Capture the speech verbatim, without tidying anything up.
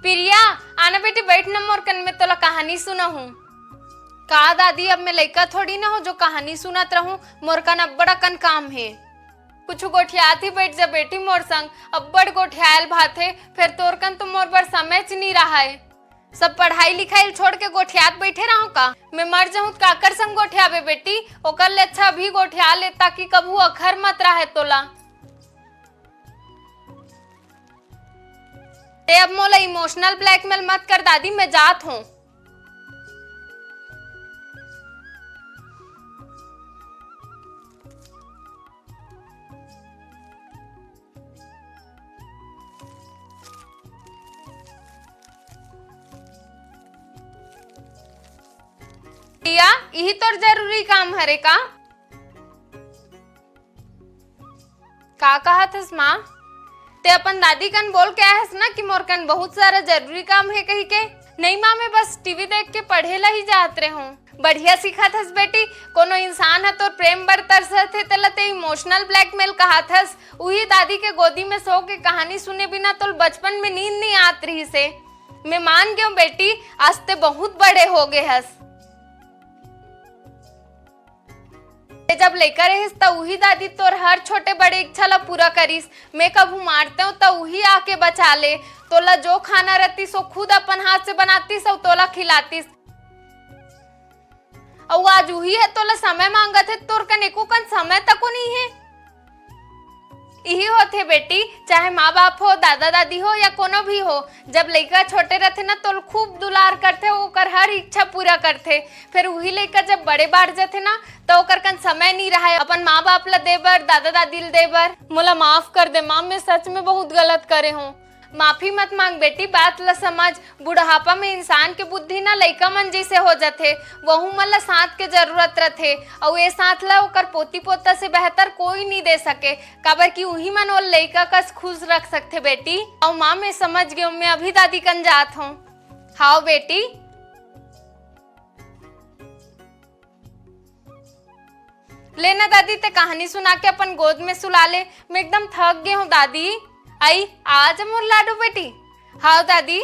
प्रिया, आना बेटी, बैठ ना मोर कन, मैं तोला कहानी सुनाहूँ। का दादी, अब मैं लइका थोड़ी ना हो जो कहानी सुनत रहूं, मोर कन अब्बड़ अकन काम हे। कुछ गोठियात ही बैठ जा बेटी मोर संग, अब्बड़ गोठियाल भात हे, फेर तोर कन तो मोर बर समय च नी रहाय। सब पढ़ाई लिखाई छोड़ के गोठियात बैठे रहूं का? मैं मर जाहूं त काकर संग गोठियाबे बेटी? ओकर ले अच्छा अभी गोठिया ले, ताकि कभू अखर मत रहे तोला। ते अब मोला इमोशनल ब्लैकमेल मत कर दादी, मैं जात हूँ। प्रिया, इही तोर जरूरी काम हरे का? का कहत हस माँ? ते अपन दादी कन बोल के आए हस ना कि मोर कन बहुत सारा जरूरी काम हे कही के। नहीं माँ, मैं बस टीवी देख के पढ़े ला ही जात रहे हूँ। बढ़िया सीखत हस बेटी। कोनो इंसान ह तोर प्रेम बर तरसत हे, तेला ते इमोशनल ब्लैकमेल कहत हस। उही दादी के गोदी में सो के कहानी सुने बिना तोल बचपन में नींद नहीं आत रहिस हे। मैं मान गेव बेटी, आज ते बहुत बड़े हो गए हस। ते जब लइका रहिस, त उही दादी तोर हर छोटे बड़े इच्छा ला पूरा करिस। मैं कभू मारते हूँ, त उही आके बचा ले। तोला जो खाना रहतिस, वो खुद अपन हाथ से बनातिस अउ तोला खिलातिस। अउ आज उही है तोला समय मांगत है, तोर कन एको कन समय तको नहीं है। इही होथे बेटी, चाहे माँ बाप हो, दादा दादी हो या कोनो भी हो, जब लइका छोटे रथे ना, तो खूब दुलार करथे, ओकर हर इच्छा पूरा करथे। फिर उही लइका जब बड़े बाढ़ जथे ना, तो ओकर कन समय नहीं रहे अपन माँ बाप ला दे बर, दादा दादी ला दे बर। मोला माफ कर दे माँ, मैं सच में बहुत गलत करे हूँ। माफी मत मांग बेटी, बात ला समझ। बुढ़ापा में इंसान के बुद्धि ना लइका मन जैसे हो जथे। वहू मन ला साथ के जरूरत रथे, अउ ए साथ ला ओकर पोती पोता से बेहतर कोई नहीं दे सके। काबर कि उही मन ओ लइका कस खुश रख सकथे बेटी। अउ माँ, मैं समझ गेव, मैं अभी दादी कन जात हूँ। हाव बेटी। ले ना दादी, ते कहानी सुना के अपन गोद में सुला ले। मैं एकदम थक गे हूँ दादी। आई, आ जा मोर लाडू बेटी। हाव दादी।